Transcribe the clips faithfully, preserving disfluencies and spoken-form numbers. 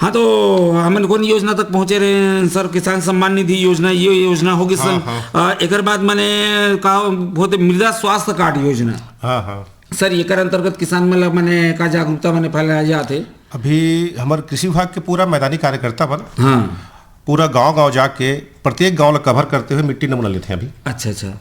हाँ, तो हमन कौन योजना तक पहुँचे रहे सर? किसान सम्मान निधि योजना, ये योजना होगी सर। हाँ। अ, एकर बाद माने का होथे, मृदा स्वास्थ्य कार्ड योजना। हाँ, हाँ। सर, एकर अंतर्गत किसान मन ला माने का जागरूकता माने फैलाए जात हे? अभी हमर कृषि विभाग के पूरा मैदानी कार्यकर्ता मन हाँ। पूरा गांव-गांव जाके प्रत्येक गांव ला कवर करते हुए मिट्टी नमूना लेथे अभी। अच्छा, अच्छा। अ,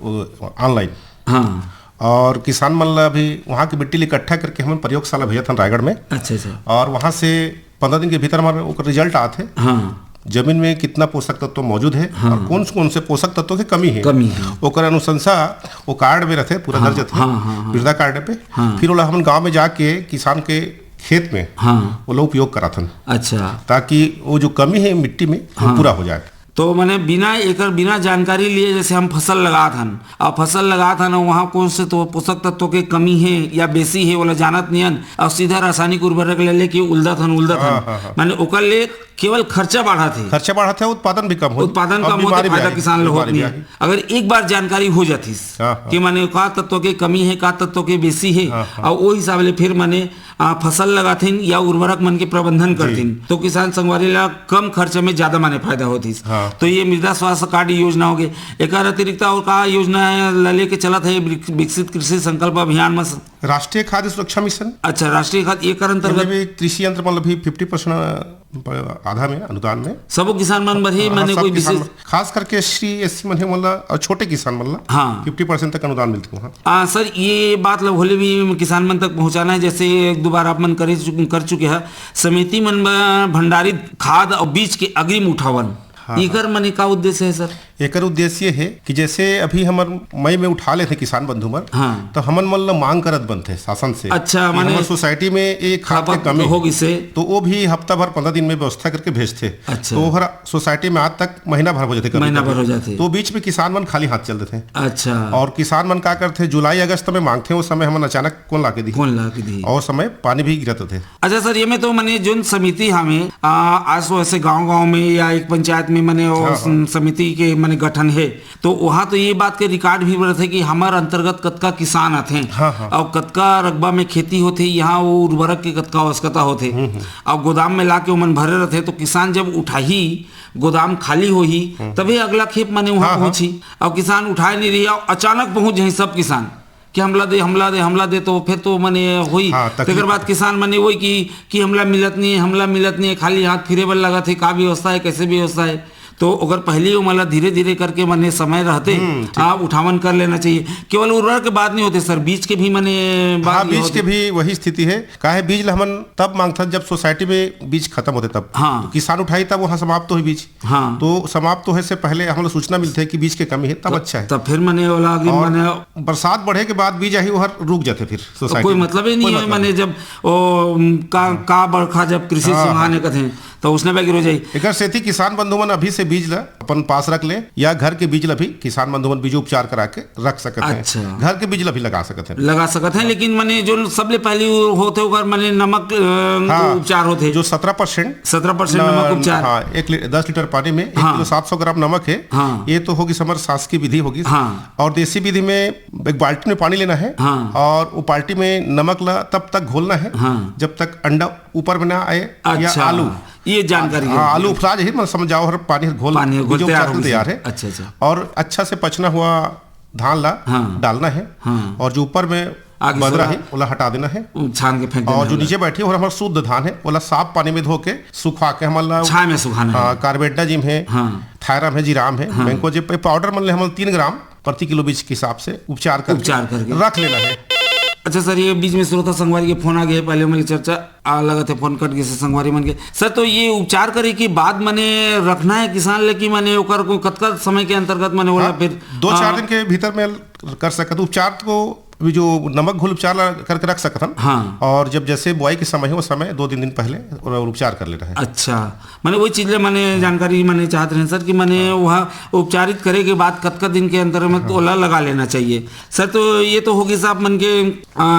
वो online। हाँ। और किसान मन ला अभी वहाँ की मिट्टी ला इकट्ठा करके हमन प्रयोगशाला भेजत हन रायगढ़ में। अच्छा, अच्छा। और वहाँ से पंद्रह दिन के भीतर हमारे ओकर result आत हे। हाँ। जमीन में कितना पोषक तत्व मौजूद है हाँ। और कौन कौन से पोषक तत्व के कमी है, कमी है। ओकर अनुशंसा वो कार्ड में रहते, पूरा हाँ, दर्ज रहते, हाँ, हाँ, हाँ। मृदा कार्ड पे। हाँ। फिर ओला हमन गांव में जाके किसान के खेत में हाँ। ओला उपयोग कराथन। अच्छा। ताकि वो जो कमी है मिट्टी में, वो हाँ। पूरा हो जाए। तो माने बिना एकर, बिना जानकारी लिए जैसे हम फसल लगात हन, और फसल लगात हन, वहाँ कौन से तो पोषक तत्व के कमी है या बेसी है, ओला जानत नियन, और सीधा रासायनिक उर्वरक ले लेके उलदत हन, उलदत हाँ, हन। हाँ, हाँ। माने ओकर ले केवल खर्चा बढ़त हे। खर्चा बढ़त हे, उत्पादन भी कम होही। उत्पादन और कम होथे, बीमारी भी फायदा आही, किसान ला बीमारी होत भी नहीं। आही। अगर एक बार जानकारी हो जातिस हाँ, हाँ। कि माने का तत्व के कमी है, का तत्व के बेसी है, हाँ, हाँ। और वो हिसाब ले फिर माने, आ, फसल लगाथिन या उर्वरक मन के प्रबंधन जी। करथिन, तो किसान संगवारी ला कम खर्च में ज्यादा माने फायदा होतिस। हाँ। तो ये मृदा स्वास्थ्य कार्ड योजना होगे, एकर अतिरिक्त और का योजना है ला लेके चलत है विक-, विकसित कृषि संकल्प अभियान में स-? राष्ट्रीय खाद्य सुरक्षा मिशन। अच्छा, राष्ट्रीय खाद्य, एकर अंतर्गत एमे भी कृषि यंत्र मतलब भी fifty percent आधा में अनुदान में। सबो किसान मन बर ही हाँ, माने सब कोई किसान विशेष मन, खास करके SC, SC मन हे मन ला और छोटे किसान मन ला हाँ। fifty percent तक अनुदान मिलथे वहाँ। आ, सर, ये बात ला होले भी किसान मन तक पहुँचाना है, जैसे एक दो बार आप मन करे चुक-, कर चुके हैं, समिति मन ब-, भंडारित खाद और बीज के अग्रिम उठावन, हाँ, एकर हाँ। माने का उद्देश्य है सर? एकर उद्देश्य है कि जैसे अभी हमर मई में उठा लेथे किसान बंधु मन, हाँ। तो हमन मन ल मांग करत बनथे शासन से अच्छा, कि माने हमर सोसाइटी में एक खाद के खपत कमी हो है। गिसे। तो वो भी हफ्ता भर, पंद्रह दिन में व्यवस्था करके भेजथे। अच्छा। तो ओहर सोसाइटी में आज तक महीना भर हो जाथे कभी-कभी। महीना भर हो जाथे। तो बीच में किसान मन खाली हाथ चल देथे। अच्छा। और किसान मन का करथे, जुलाई अगस्त में मांगथे, वो समय हमन अचानक कौन ला के दिही? कौन ला के दिही? और समय पानी भी गिरत होथे। अच्छा सर, ये में तो मने जोन समिति हवे, आ, आस वैसे गांव-गांव में या एक पंचायत में मने वो हाँ, हाँ। सम-, समिति के मने गठन है, तो वहाँ तो ये बात के रिकॉर्ड भी रहथे कि हमर अंतर्गत कतका किसान आथे हाँ, हाँ। और कतका रकबा में खेती होथे, यहाँ वो उर्वरक के कतका आवश्यकता होथे। हम्म, हम्म। और गोदाम में लाके ओमन भरे रहथे, तो किसान जब उठाही, गोदाम खाली होही, हम्म। तभी अगला खेप मने वहाँ हाँ, हाँ। पहुँची। और किसान उठाए नहीं रही, और अचानक पहुँच जाही सब किसान। कि हमला दे, हमला दे, हमला दे, तो फिर तो मने होई। हाँ, तकलीफ तेकर बाद होई। किसान मने होई कि, कि हमला मिलत नहीं है, हमला मिलत नहीं है, खाली हाथ फिरे बर लगत है, का व्यवस्था है, कैसे व्यवस्था है। तो ओकर पहले ओमन ला धीरे-धीरे करके मने समय रहते, हम्म, ठीक। आ, उठावन कर लेना चाहिए। केवल उर्वरक के बात नहीं होते सर, बीज के भी मने बात हाँ, नहीं बीज होते। के भी वही स्थिति है। काहे बीज ला हमन तब मांगथन जब सोसाइटी में बीज खत्म होते तब। हाँ। तो किसान उठाई तब वहाँ समाप्त होई बीज। हाँ। तो समाप्त होए से पहले हमला सूचना मिलथे कि बीज के कमी है, तब तो अच्छा है। तब फिर मने ओला आगे और मने बरसात बढ़े के बाद बीज आही, ओहर रुक जाथे फिर तो सोसाइटी कोई में। मतलब ही कोई नहीं है, मतलब माने नहीं। जब ओ, का, का बरखा जब कृषि हाँ, सिंहाने हाँ। कथे, तो उसने पे गिर हो जाई। एकर सेती किसान बंधु मन अभी से बीज ला अपन पास रख ले, या घर के बीज ला भी किसान बंधु मन बीजोपचार करा के रख सकत हैं। अच्छा। घर के बीज ला भी लगा सकत हैं। लगा सकत हैं, लेकिन मने जो सबले पहली होथे ओकर मने नमक, अ, हाँ, उपचार होथे। जो सत्रह percent सत्रह percent न-, नमक उपचार। हाँ, एक ली-, दस लीटर पानी में एक हाँ। किलो सात सौ ग्राम नमक है। हाँ। ये तो होगी समर शासकीय विधि होगी। हाँ। और देसी विधि में एक बाल्टी में पानी लेना है हाँ। और वो बाल्टी में नमक ला तब तक घोलना है हाँ। जब तक अंडा ऊपर में ना आए या अच्छा, आलू। ये जानकारी हाँ, है। आलू उफला जाही, मतलब समझ जाओ, हर पानी घोल, पानी घोल बीजोपचार तैयार हो गई तैयार है। अच्छा, अच्छा। और अच्छा से पचना हुआ धान ला हाँ। डालना है हाँ। और जो ऊपर में आगे बदरा सोला। है, ओला हटा देना है। छान के फेंक देना और जो है। नीचे बैठी है, वो हमारा शुद्ध धान है, ओला साफ पानी में धो के सुखा के हमन ला छाया में सुखाना है। हाँ, कार्बेंडाजिम है, हाँ। थायराम है, जीराम है, हाँ। मैंकोजेब, पाउडर मन ले हमन तीन ग्राम प्रति किलो बीज के हिसाब से उपचार करके उपचार करके। रख लेना है। अच्छा सर, ये बीच में श्रोता संगवारी के फोन आ गए, पहले हमारी चर्चा आ लगत है, फोन कट गए से संगवारी मन के। सर, तो ये उपचार करे के बाद मने रखना है किसान ले कि मने ओकर को कतका समय के अंतर्गत मने ओला हाँ, फिर, दो चार आ, दिन के भीतर में कर सकत उपचार को भी जो नमक घोल उपचार ला करके रख सकत हन। हाँ। और जब जैसे बुआई के समय हो, उस समय दो तीन दिन पहले और उपचार कर लेना है। अच्छा, माने वही चीज ले माने जानकारी माने चाहत रहे सर कि माने वहाँ उपचारित करे के बाद कतका दिन के अंतर में हाँ। ओला लगा लेना चाहिए। सर, तो ये तो होगी साहब मन के, आ,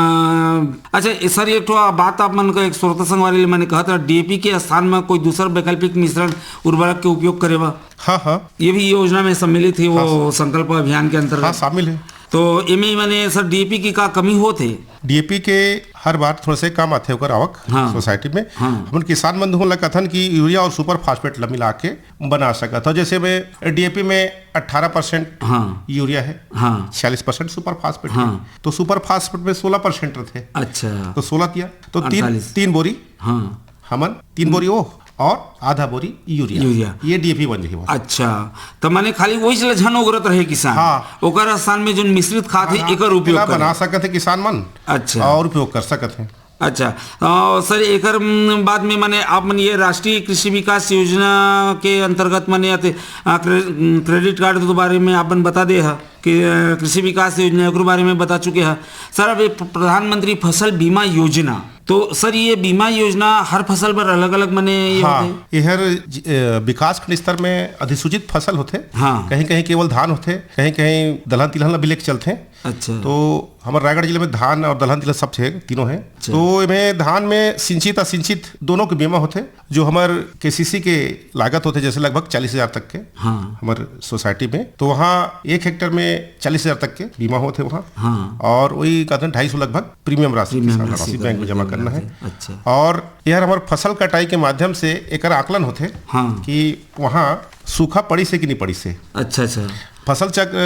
अच्छा, ए, सर, एक ठो बात आप मन का एक श्रोता संगवारी ले मैंने कहा था, डीएपी के स्थान में कोई दूसर वैकल्पिक मिश्रण उर्वरक के उपयोग करे बा? हाँ, हाँ। ये भी योजना में सम्मिलित है, वो हाँ, सर। संकल्प अभियान के अंतर्गत? हाँ, शामिल है। तो एमे माने सर डीएपी की का कमी होत हे? डीएपी के हर बार थोड़ा से कम आथे ओकर आवक हाँ। सोसाइटी में। हाँ। हमन किसान बंधु मन ला कथन कि यूरिया और सुपर फास्फेट ला मिला के बना सकत हो। जैसे में डीएपी में अठारह परसेंट हाँ। यूरिया है, हाँ। छियालीस परसेंट सुपर फास्फेट है। हाँ। तो सुपर फास्फेट में सोलह परसेंट रहते हैं। अच्छा। तो सोलह किया तो तीन, अड़तालीस। तीन बोरी हाँ। हमन तीन बोरी वो और आधा बोरी यूरिया। यूरिया। ये डीएपी बन जाही। अच्छा, तो माने खाली वही से झन ओगरत रहे किसान। हाँ। ओकर स्थान में जो मिश्रित खाद है, हाँ, एकर उपयोग एला करे। बना सकत है किसान मन। अच्छा। और उपयोग कर सकत है। अच्छा, अ, सर, एकर, म, बाद में माने आप मन ये राष्ट्रीय कृषि विकास योजना के अंतर्गत माने आते, अ, क्रे-, क्रेडिट कार्ड के बारे में आप मन बता दे हा कि, अ, कृषि विकास योजना, ओकर बारे में बता चुके हा। सर, अब ये प-, प्रधानमंत्री फसल बीमा योजना, तो सर, ये बीमा योजना हर फसल बर अलग-अलग माने ये हाँ, होथे? एहर ज-, अ, विकासखंड स्तर में अधिसूचित फसल होथे। हाँ। कहीं-कहीं केवल धान होथे, कहीं-कहीं दलहन तिलहन ला भी लेके चलथे। अच्छा। तो हमर रायगढ़ जिले में धान और दलहन तिलहन सब छे, तीनों है। अच्छा। तो एमे धान में सिंचित असिंचित दोनों के बीमा होथे। जो हमर केसीसी के लागत होथे जैसे लगभग चालीस हजार तक के हाँ। हमर सोसाइटी में, तो वहाँ एक हेक्टेयर में चालीस हजार तक के बीमा होथे वहाँ। हाँ। और वही कहते हैं ढाई सौ लगभग प्रीमियम राशि प्रीमियम किसान राशि राशि बैंक में जमा करना है। अच्छा। और यार हमर फसल कटाई के माध्यम से एकर आकलन होथे हाँ। कि वहाँ सूखा पड़ी से कि नहीं पड़ी से। अच्छा, अच्छा। फसल चक्र,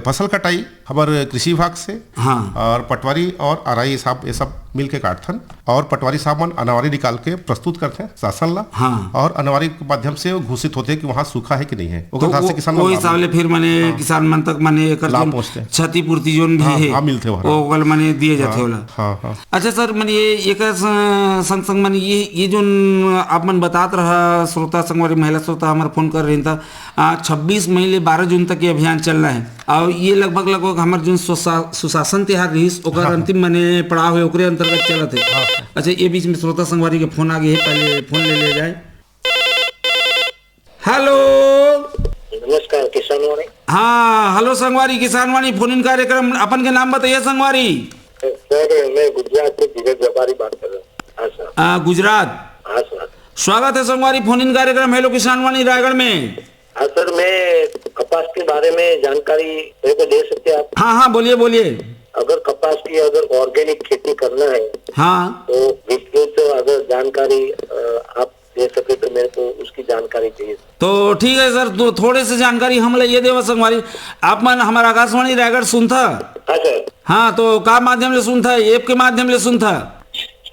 अ, फसल कटाई हमर कृषि विभाग से हाँ। और पटवारी और आरआई साहब ये सब मिल के काटथन और पटवारी साहब मन अनावरी निकाल के प्रस्तुत करथे शासन ला हाँ। और अनावरी के माध्यम से वो घोषित होथे कि वहाँ सूखा है कि नहीं है। ओकर तो आधार से वो, किसान मन वो लाभ हिसाब ले फिर माने हाँ। किसान मन तक माने एकर लाभ जोन पहुँचथे। क्षतिपूर्ति जोन भी हाँ, है, हाँ, मिलथे वहाँ। वो ओकर माने दिए जाथे हाँ, ओला। हाँ, हाँ। अच्छा सर, माने ये एकर स-, संग संग माने ये, ये जोन आप मन बतात रहा श्रोता संगवारी महिला श्रोता हमर फोन कर रही था, आ, छब्बीस मई ले बारह जून तक ये अभियान चलना है। और ये लगभग, लगभग हमर जोन सुशा-, सुशासन तिहार रहिस, ओकर हाँ। अंतिम माने पड़ाव है, ओकरे अंतर्गत चलत है। हाँ। अच्छा, ये बीच में श्रोता संगवारी के फोन आ गए है, पहले फोन ले ले जाए। हेलो। नमस्कार, किसान वाणी। हाँ, हेलो संगवारी, किसान वाणी फोन इन कार्यक्रम। अपन के नाम बताइए संगवारी। सर, मैं गुजरात से धीरज व्यापारी बात कर रहा हूँ। हाँ सर। आ, गुजरात। हाँ सर। स्वागत है संगवारी फोन इन कार्यक्रम हेलो किसान वाणी रायगढ़ में। हाँ सर, मैं कपास के बारे में जानकारी मेरे को दे सकते हैं आप? हाँ, हाँ, बोलिए, बोलिए। अगर कपास की अगर ऑर्गेनिक खेती करना है, हाँ। तो विस्तृत अगर जानकारी, अ, आप दे सके तो मेरे को उसकी जानकारी चाहिए। तो ठीक है सर, तो थोड़े से जानकारी हमला ये देवा संगवारी, आप मन हमर आकाशवाणी रायगढ़ सुनथा? हाँ सर। हाँ, तो का माध्यम ले सुनथा? ऐप के माध्यम ले सुनथा?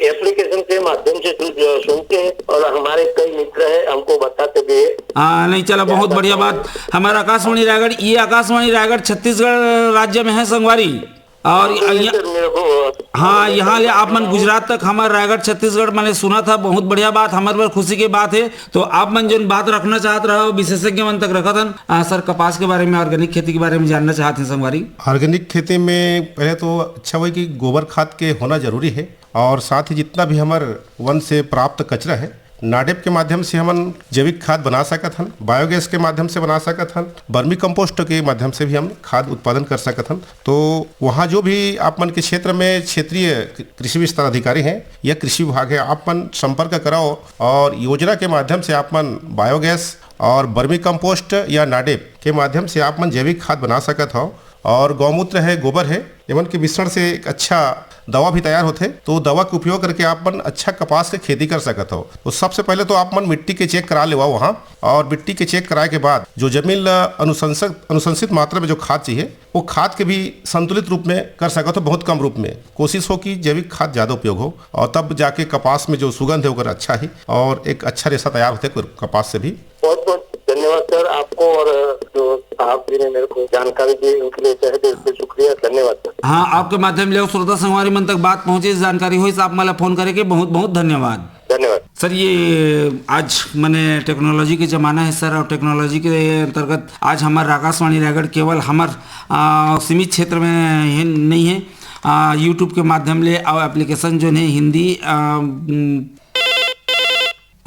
एप्लीकेशन के माध्यम से सुन-, सुनते हैं और हमारे कई मित्र हैं, हमको बताते भी है। हाँ, नहीं चला, बहुत बढ़िया बात। हमारा आकाशवाणी रायगढ़, ये आकाशवाणी रायगढ़ छत्तीसगढ़ राज्य में है संगवारी। और हाँ, तो ये यहाँ, सर, मेरे को हाँ, यहाँ ले आप मन गुजरात तक हमर रायगढ़ छत्तीसगढ़ माने सुनथा, बहुत बढ़िया बात, हमर बर खुशी के बात है। तो आप मन जोन बात रखना चाहत रहा, विशेषज्ञ मन तक रखत हन। आ, सर, कपास के बारे में, ऑर्गेनिक खेती के बारे में जानना चाहत हैं संगवारी। ऑर्गेनिक खेती में पहले तो अच्छा हुआ कि गोबर खाद के होना जरूरी है। और साथ ही जितना भी हमर वन से प्राप्त कचरा है, नाडेप के माध्यम से हमन जैविक खाद बना सकत हन, बायोगैस के माध्यम से बना सकत हन, वर्मी कंपोस्ट के माध्यम से भी हम खाद उत्पादन कर सकत हन। तो वहाँ जो भी आप मन के क्षेत्र में क्षेत्रीय कृषि विस्तार अधिकारी हैं या कृषि विभाग है, आप मन संपर्क कराओ और योजना के माध्यम से आप मन बायोगैस और वर्मी कंपोस्ट या नाडेप के माध्यम से आप मन जैविक खाद बना सकत हो। और गौमूत्र है, गोबर है, एमन के मिश्रण से एक अच्छा दवा भी तैयार होथे। तो दवा के उपयोग करके आप मन अच्छा कपास के खेती कर सकत हो। तो सबसे पहले तो आप मन मिट्टी के चेक करा लेवा वहाँ, और मिट्टी के चेक कराए के बाद जो जमीन ला अनुशंसक, अनुशंसित मात्रा में जो खाद चाहिए, वो खाद के भी संतुलित रूप में कर सकत हो, बहुत कम रूप में। कोशिश हो कि जैविक खाद ज्यादा उपयोग हो, और तब जाके कपास में जो सुगंध है ओकर अच्छा ही, और एक अच्छा रेशा तैयार होथे कपास से भी। बहुत बहुत धन्यवाद सर आपको, और जो साहब जी ने मेरे को जानकारी दी उनके लिए तहे दिल से शुक्रिया, धन्यवाद सर। हाँ, आपके माध्यम ले श्रोता संगवारी मन तक बात पहुंचे, जानकारी होइस, आप मला फोन करे के बहुत बहुत धन्यवाद। धन्यवाद। सर, ये आज माने टेक्नोलॉजी के जमाना है सर, और टेक्नोलॉजी के अंतर्गत आज हमर आकाशवाणी रायगढ़ केवल हमर, आ, सीमित क्षेत्र में ही नहीं है, आ, YouTube के माध्यम ले और एप्लीकेशन जो है हिंदी, आ, उम,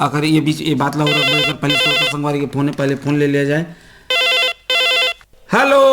अगर ये बीच ये बात ला और रखबे, अगर पहले श्रोता संगवारी के फोन है, पहले फोन ले लिया जाए। हेलो।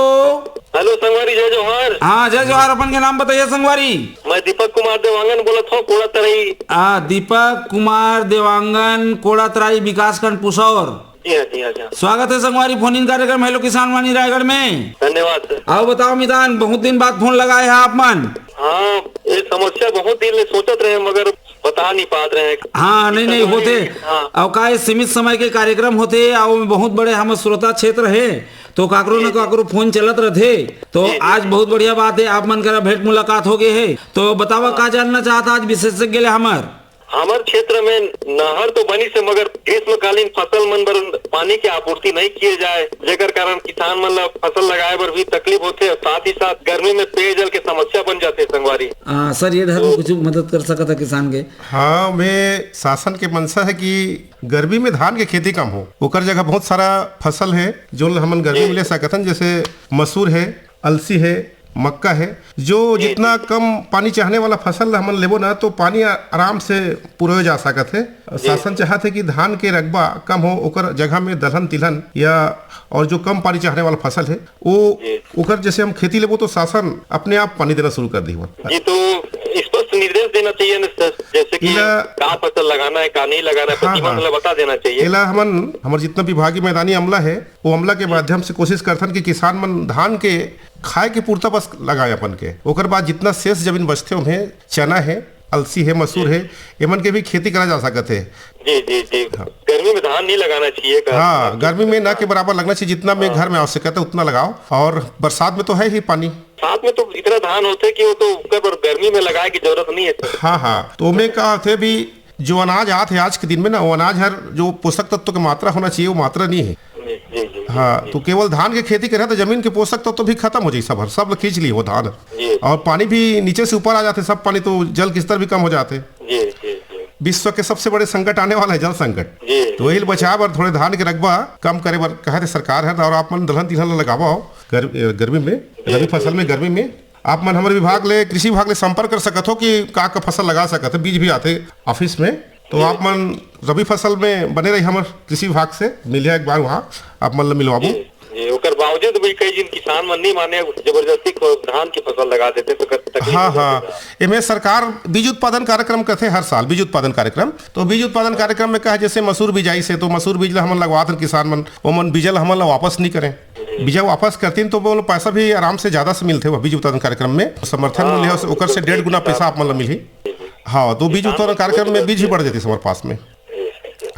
हेलो संगवारी, जय जोहार। हाँ, जय जोहार। अपन के नाम बताइए संगवारी। मैं दीपक कुमार देवांगन बोलत हूँ, कोड़ा तराई। हाँ, दीपक कुमार देवांगन, कोड़ा तराई, विकासखंड पुसौर। जी हाँ, जी हाँ, जी हाँ। स्वागत है संगवारी, फोन इन कार्यक्रम हेलो किसान वाणी रायगढ़ में। धन्यवाद सर। अउ बताओ मितान, बहुत दिन बाद फोन लगाए हैं आप मन। हाँ, ये समस्या बहुत दिन ले सोचत रहे मगर बता नहीं पात रहे। हाँ, नहीं, नहीं, होथे। हाँ। अउ का, ये सीमित समय के कार्यक्रम होथे, अउ बहुत बड़े हमर श्रोता क्षेत्र हे, तो काकरो न काकरो फोन चलत रथे, तो आज बहुत बढ़िया बात है, आप मन करा भेंट मुलाकात हो गए है। तो बतावा, का जानना चाहता आज विशेषज्ञ ले हमर? हमर क्षेत्र में नहर तो बनिस हे, मगर ग्रीष्मकालीन फसल मन बर पानी के आपूर्ति नहीं किए जाए, जेकर कारण किसान मन ला फसल लगाए बर भी तकलीफ होथे, साथ ही साथ गर्मी में पेयजल के समस्या बन जाथे संगवारी। आ, सर, ये डहर में कुछ मदद कर सकत है किसान के? हाँ, मैं शासन के मंशा है कि गर्मी में धान के खेती कम हो, ओकर जगह बहुत सारा फसल है जो हमन गर्मी में ले सकत हन, जैसे मसूर है, अलसी है, मक्का है, जो जितना कम पानी चाहने वाला फसल हमन लेबो ना, तो पानी आ-, आराम से पुरोए जा सकत है। शासन चाहत है कि धान के रकबा कम हो, ओकर जगह में दलहन तिलहन या और जो कम पानी चाहने वाला फसल है, वो ओकर जैसे हम खेती लेबो, तो शासन अपने आप पानी देना शुरू कर दी। जी, तो स्पष्ट निर्देश देना चाहिए ना सर, जैसे कि का फसल लगाना है, का नहीं लगाना है, हाँ, प्रतिबंध हाँ। बता देना चाहिए। एला हमन, हमर जितना विभागीय मैदानी अमला है, वो अमला के माध्यम से कोशिश करथन कि किसान मन धान के खाए के पुरता बस लगाए अपन के, ओकर बाद जितना शेष जमीन बचथे, ओमे चना है, अलसी है, मसूर है, एमन के भी खेती करा जा सकत है। जी, जी, जी। हाँ। गर्मी में धान नहीं लगाना चाहिए का? हाँ, गर्मी में ना के बराबर लगना चाहिए, जितना में घर में आवश्यकता है उतना लगाओ, और बरसात में तो है ही पानी। साथ में तो इतना धान होते कि वो तो ओकर बर गर्मी में लगाए की जरूरत नहीं है सर। हाँ, हाँ, तो ओमे का होथे भी, जो अनाज आत है आज के दिन में ना, वो अनाज हर जो पोषक तत्व के मात्रा होना चाहिए, वो मात्रा नहीं है। जी, जी, जी, हाँ, जी। तो केवल धान के खेती करे तो जमीन के पोषक तत्व भी खत्म हो जाए, सब हर, सब खींच लिए वो धान। जी। और पानी भी नीचे से ऊपर आ जाते, सब पानी तो जल के स्तर भी कम हो जाते। जी, जी, जी। विश्व के सबसे बड़े संकट आने वाला है, जल संकट। जी, तो वही जी। बचाव और थोड़े धान के रकबा कम करे बर कहे थे सरकार है, और आप मन दलहन तिलहन लगावा हो गर-, गर्मी में, जी, रबी जी, फसल में, जी। गर्मी में आप मन हमर विभाग ले, कृषि विभाग ले संपर्क कर सकत हो कि का का फसल लगा सकत है, बीज भी आथे ऑफिस में। तो जी। आप मन रबी फसल में बने रही हमर कृषि विभाग से, मिलिया एक बार वहाँ आप मन ल मिलवाबू। जी, जी, ओकर बावजूद भी कई जिन किसान मन नहीं माने, जबरदस्ती को धान की फसल लगा देते तो कर-, तकलीफ हाँ, हो जाती हाँ। है। एमे सरकार बीज उत्पादन कार्यक्रम करथे हर साल, बीज उत्पादन कार्यक्रम। तो बीज उत्पादन कार्यक्रम में कहा जैसे मसूर बीज आई से, तो मसूर बीज ला हमन लगवात हन किसान मन, ओमन बीजा ला हमन ला वापस नहीं करें। बीजा वापस करतीन तो वो लोग पैसा भी आराम से ज्यादा से मिलथे, वो बीज उत्पादन कार्यक्रम में समर्थन हाँ, मूल्य है, ओकर से डेढ़ गुना पैसा आप मन ला मिलही। हाँ, तो बीज उत्पादन कार्यक्रम में बीज भी बढ़ जाती है हमारे पास में।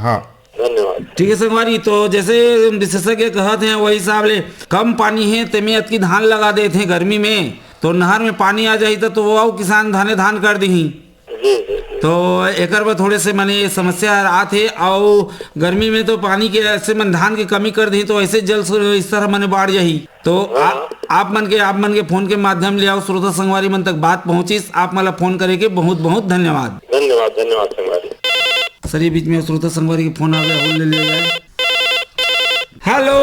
हाँ। धन्यवाद। ठीक है संगवारी, तो जैसे विशेषज्ञ कहत हैं वही हिसाब ले कम पानी है तेमे अतकी धान लगा देत हैं गर्मी में, तो नहर में पानी आ जाही तो, तो वो अउ किसान धाने धान कर दीही। जी, जी, जी। तो एकर बर थोड़े से माने समस्या आत हे, अउ गर्मी में तो पानी के ऐसे मन धान के कमी कर दही, तो ऐसे जल स्तर माने बाढ़ जाही। तो हाँ, आ-, हाँ। आप मन के, आप मन के फोन के माध्यम ले अउ श्रोता संगवारी मन तक बात पहुंचिस, आप मन ला फोन करे के बहुत बहुत धन्यवाद। धन्यवाद, धन्यवाद संगवारी। सर, ये बीच में श्रोता संगवारी के फोन आ गया, hold ले लिया जाए। हेलो।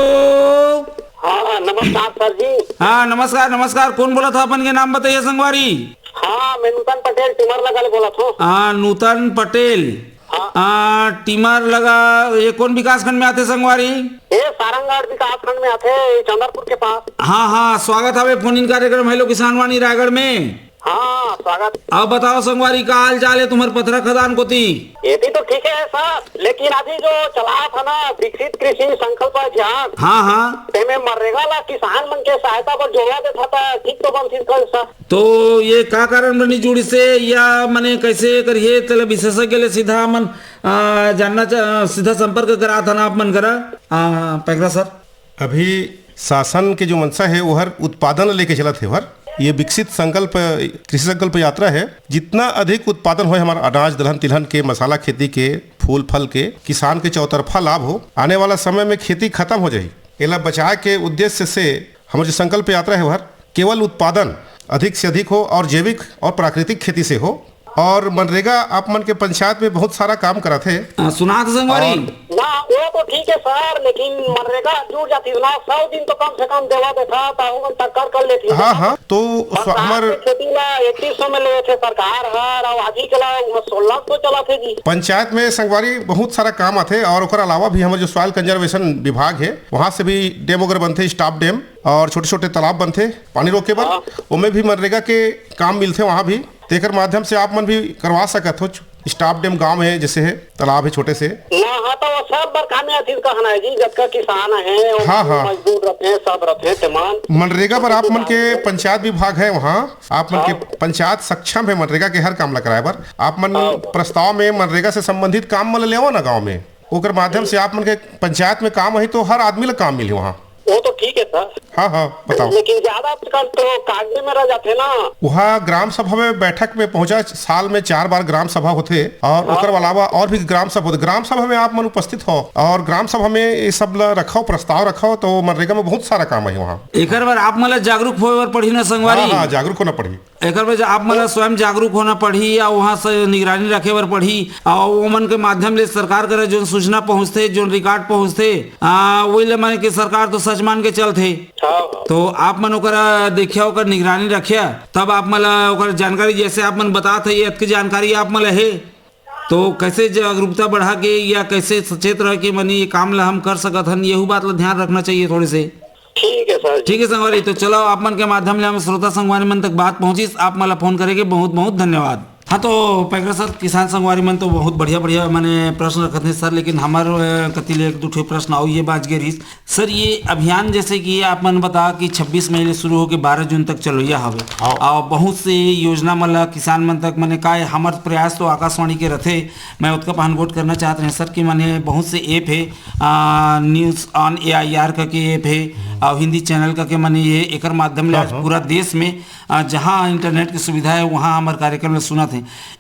हाँ, नमस्कार सर जी। हाँ, नमस्कार, नमस्कार। कौन बोला था? अपन के नाम बताइए संगवारी। हाँ, मैं नूतन पटेल टीमर लगा ले बोला था। हाँ, नूतन पटेल। हाँ। हाँ, टीमर लगा, ये कौन विकासखंड में आते संगवारी? ये सारंगढ़ विकासखंड में आते, ये चंदरपुर के पास। हाँ, हाँ, स्वागत हवे फोन इन कार्यक्रम हेलो किसान वाणी रायगढ़ में। हाँ, स्वागत। अब बताओ संगवारी, का हाल चाल है तुम्हारे पथरा खदान कोती? एती तो ठीक है सर, लेकिन अभी जो चला था ना विकसित कृषि संकल्प अभियान, हाँ, हाँ। तेमे मनरेगा ला किसान मन के सहायता बर जोड़वा देता था, ठीक तो बनती कल सर। तो ये का कारण बनी जुड़ी से या मने कैसे करिए, तेला विशेषज्ञ ले सीधा मन, आ, जानना चा-, सीधा संपर्क करा था ना आप मन करा, आ, पैकरा सर? अभी शासन के जो मंशा है, वो हर उत्पादन लेके चलत है, हर ये विकसित संकल्प, कृषि संकल्प यात्रा है। जितना अधिक उत्पादन होए, हमारा अनाज, दलहन, तिलहन के, मसाला खेती के, फूल फल के, किसान के चौतरफा लाभ हो। आने वाला समय में खेती खत्म हो जाही, एला बचाए के उद्देश्य से हमर जो संकल्प यात्रा है, वो हर केवल उत्पादन अधिक से अधिक हो और जैविक और प्राकृतिक खेती से हो। और मनरेगा आप मन के पंचायत में बहुत सारा काम करत हे। आ, सुनात संगवारी। और ना, वो तो ठीक है सर, लेकिन मनरेगा जुड़ जाती ना, सौ दिन तो कम से कम देवा देता, ताहू मन टक्कर कर लेती। हाँ, हाँ, तो बरसात हमार के खेती ला इकतीस सौ में लेवे थे सरकार हर, और आज ही के ला सोलह सौ चला थे जी। पंचायत में संगवारी बहुत सारा काम आथे, और ओकर अलावा भी हमर जो soil conservation विभाग है, वहाँ से भी dam वगैरह बनथे, stop dam, और छोटे-छोटे तालाब बनथे पानी रोके बर, हाँ। ओमे भी मनरेगा के काम मिलथे वहाँ भी। तेकर माध्यम से आप मन भी करवा सकत हो। स्टाप डैम गांव हे, जैसे हे, तालाब हे छोटे से। ना, हाँ, तो वो सब बर काम आथे कहना हे जी, जतका किसान हे, वो हाँ, हाँ। मजदूर रथे, सब रथे, तेमन। मनरेगा बर आप मन के पंचायत विभाग हे वहाँ, आप मन के हाँ। पंचायत सक्षम हे मनरेगा के हर काम ला कराए बर। आप मन हाँ। प्रस्ताव में मनरेगा से संबंधित काम मन ला लेवा ना गांव में, ओकर माध्यम से आप मन के पंचायत में काम होही तो हर आदमी ला काम मिलही वहाँ। वो तो ठीक है सर। हाँ, हाँ, बताओ। लेकिन ज्यादा आजकल तो कागजे में रह जाथे ना। वहाँ ग्राम सभा में बैठक में पहुँचा, साल में चार बार ग्राम सभा होथे और हाँ। ओकर अलावा और भी ग्राम सभा होथे। ग्राम सभा में आप मन उपस्थित हो और ग्राम सभा में ये सब ला रखो, प्रस्ताव रखो, तो मनरेगा में बहुत सारा काम हे वहाँ। एकर बर आप मन ला जागरूक होए बर पड़ही ना संगवारी। हाँ, हाँ, जागरूक होना पड़ही। एकर बर आप मन ला स्वयं जागरूक होना पड़ही, अउ वहाँ से निगरानी रखे बर पड़ही, अउ ओमन के माध्यम ले सरकार करा जोन सूचना पहुँचथे, जोन रिकॉर्ड पहुँचथे, आ, वही ले माने कि सरकार तो सच मान के चलथे। हाँ, हाँ। तो आप मन ओकर देखिया, ओकर निगरानी रखिया, तब आप मन ला ओकर जानकारी, जैसे आप मन बतात हे, ये अतकी जानकारी आप मन ला हे, तो कैसे जागरूकता बढ़ा के या कैसे सचेत रह के माने ये काम ला हम कर सकत हन, यहू बात ला ध्यान रखना चाहिए थोड़े से। ठीक है सर जी। ठीक है संगवारी, तो चलो आप मन के माध्यम ले हम श्रोता संगवारी मन तक बात पहुंचिस, आप मन ला फोन करे के बहुत बहुत धन्यवाद। हाँ तो पैकरा सर, किसान संगवारी मन तो बहुत बढ़िया बढ़िया माने प्रश्न रखत हे सर, लेकिन हमर अ, कति ले एक दू ठो प्रश्न अउ ये बाँच गे रहिस। सर, ये अभियान जैसे कि आप मन बता कि छब्बीस मई ले शुरू होके बारह जून तक चलोइया हवे। हाँ। अउ बहुत से योजना मन ला किसान मन तक माने का हे, हमर प्रयास तो आकाशवाणी के रथे। मैं ओतका पहन गोठ करना चाहत रहें सर कि माने बहुत से ऐप हे, आ, news on A I R करके ऐप हे, अउ हिंदी चैनल करके माने ये एकर माध्यम ले हाँ, आज हाँ। पूरा देश में, आ, जहाँ इंटरनेट की सुविधा हे, वहाँ हमर कार्यक्रम ला सुनत हे।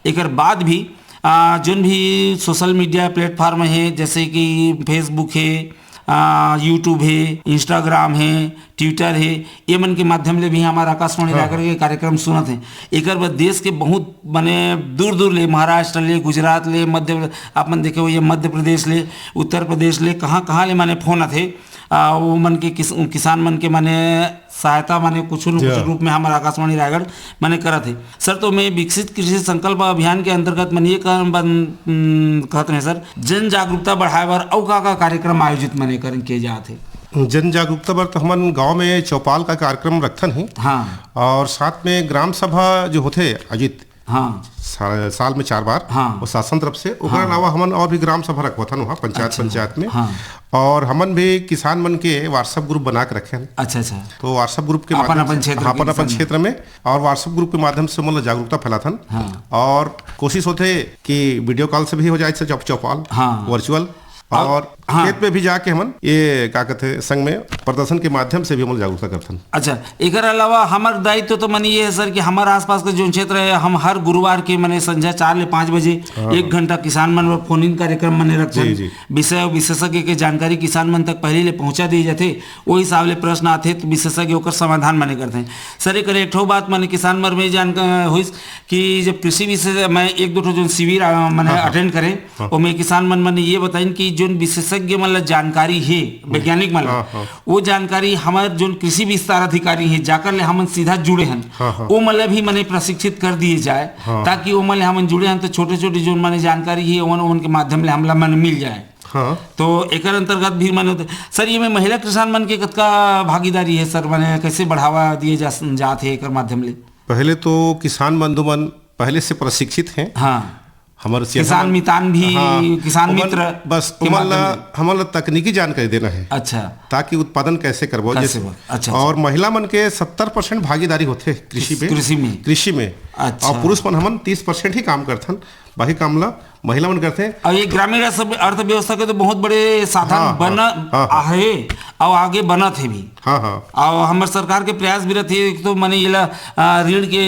एकर बाद भी, आ, जोन भी सोशल मीडिया प्लेटफॉर्म हे, जैसे कि Facebook हे, आ, YouTube हे, Instagram हे, Twitter हे, ये मन के माध्यम ले भी हमर आकाशवाणी हाँ। रायगढ़ के कार्यक्रम सुनत हे। एकर बर देश के बहुत माने दूर दूर ले, महाराष्ट्र ले, गुजरात ले, मध्य, आप मन देखे होइहा मध्य प्रदेश ले, उत्तर प्रदेश ले, कहाँ कहाँ ले माने फोन आथे। आ, वो मन के किस-, किसान मन के माने सहायता माने कुछ न कुछ जी। रूप में हमर आकाशवाणी रायगढ़ माने करत हे। सर, तो मैं विकसित कृषि संकल्प अभियान के अंतर्गत माने ये कर-, बन-, उम, कहत रहें सर, जन जागरूकता बढ़ाए बर अउ का का कार्यक्रम आयोजित माने करन किए जात हे? जन जागरूकता बर तो हमन गांव में चौपाल का कार्यक्रम रखथन ही। हाँ। और साथ में ग्राम सभा जो होथे आयोजित हाँ। सा-, साल में चार बार, हाँ। वो शासन तरफ से। ओकर हाँ। अलावा हमन और भी ग्राम सभा रखवाथन वहाँ पंचायत, अच्छा। पंचायत में। हाँ। और हमन भी किसान मन के WhatsApp ग्रुप बना के रखे हन। अच्छा, अच्छा। तो WhatsApp ग्रुप के अपन, माध्यम अपन से, क्षेत्र हाँ, के अपन, अपन किसान। क्षेत्र में, और WhatsApp ग्रुप के माध्यम से मतलब जागरूकता फैलाथन। हाँ। और कोशिश होथे कि वीडियो कॉल से भी हो जाए, चौप-, चौपाल, हाँ। वर्चुअल, और, और हाँ। खेत में भी जाके हमन ये का कहथे, संग में प्रदर्शन के माध्यम से भी हमन जागरूकता करथन। अच्छा, एकर अलावा हमर दायित्व तो मन ये है सर कि हमर आसपास के जोन क्षेत्र है, हम हर गुरुवार के मने संझा चार ले पाँच बजे हाँ, एक हाँ। घंटा किसान मन बर फोन इन कार्यक्रम मने रखथन। जी, जी। विषय अउ विशेषज्ञ के जानकारी किसान मन तक पहले ले पहुंचा दिए जाथे। ओ हिसाब ले प्रश्न आथे तो विशेषज्ञ ओकर समाधान मने करथे। सर, एकर एक ठो बात मने किसान मन में जान होइस कि जब कृषि विशेष, मैं एक दो ठो जोन शिविर, आ, मने हाँ, हाँ। अटेंड करे, हाँ। ओमे किसान मन, मन ये बताइन कि जोन विशेषज्ञ मन ला जानकारी हे, वैज्ञानिक मन ला, हाँ, हाँ। वो जानकारी हमर जोन कृषि विस्तार अधिकारी हे, जाकर ले हमन सीधा जुड़े हन, हाँ, हाँ। वो मन ला भी मने प्रशिक्षित कर दिए जाए, हाँ। ताकि वो मन ले हमन जुड़े हन तो छोटे-छोटे जोन मने जानकारी हे, ओमन, ओमन के माध्यम ले हमला मन मिल जाए। हाँ। तो एकर अंतर्गत भी मने होथे। सर, ये में महिला किसान मन के कतका भागीदारी हे सर, मने कैसे बढ़ावा दिए जा, जात हे एकर माध्यम ले? पहले तो किसान बंधु मन पहले से प्रशिक्षित हैं। हाँ। हमर किसान मन, मितान भी, हाँ, किसान ओमन मित्र बस के ओमन ला, माध्यम से। हमन ला तकनीकी जानकारी देना है। अच्छा। ताकि उत्पादन कैसे करबो, कैसे जैसे, बो-, अच्छा, अच्छा। और महिला मन के सत्तर परसेंट भागीदारी होथे कृषि किस-, में, कृषि में? कृषि में। अच्छा। और पुरुष मन हमन तीस परसेंट ही काम करथन, बाकी काम ला महिला मन करथे। और ये ग्रामीण अर्थ-, अर्थव्यवस्था के तो बहुत बड़े साधन हाँ, हाँ, बना हाँ, हाँ। आहे और आगे बनत हे भी। हाँ, हाँ। और हमर सरकार के प्रयास भी रहथे, एक तो माने येला, आ, रीढ़ के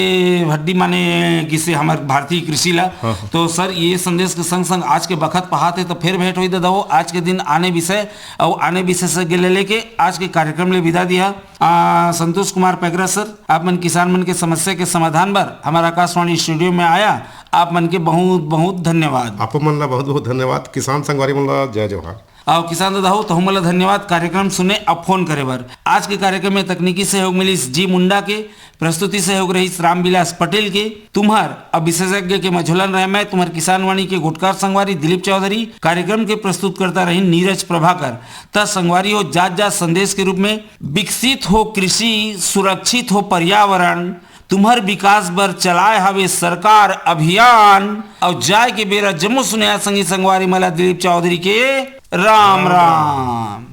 हड्डी माने किसे हमर भारतीय कृषि ला। हाँ, हाँ। तो सर, ये संदेश के संग संग आज के बखत पहात हे, तो फिर भेंट होई दादा हो आज के दिन आने विषय और आने विशेषज्ञ ले लेके आज के कार्यक्रम ले विदा दिया। आ, संतोष कुमार पैकरा सर, आप मन किसान मन के समस्या के समाधान बर हमर आकाशवाणी स्टूडियो में आया, आप मन के बहुत बहुत धन्यवाद। आप मन ला बहुत बहुत धन्यवाद। किसान संगवारी मन ला जय जोहार। अउ किसान दादा हो, तहु मन ला धन्यवाद कार्यक्रम सुने अउ फोन करे बर। आज के कार्यक्रम में तकनीकी सहयोग मिलिस जी मुंडा के, प्रस्तुति सहयोग रहिस रामविलास पटेल के। तुम्हर अब विशेषज्ञ के मझोलन रहे मैं, तुम्हर किसानवाणी के गोटकार संगवारी दिलीप चौधरी। कार्यक्रम के प्रस्तुतकर्ता रहिन नीरज प्रभाकर। त संगवारी हो, जात जात संदेश के रूप में, विकसित हो कृषि, सुरक्षित हो पर्यावरण, तुम्हर विकास बर चलाए हवे सरकार अभियान। अउ जाए के बेरा जम्मो सुनइया संगी संगवारी मन ला दिलीप चौधरी के राम राम।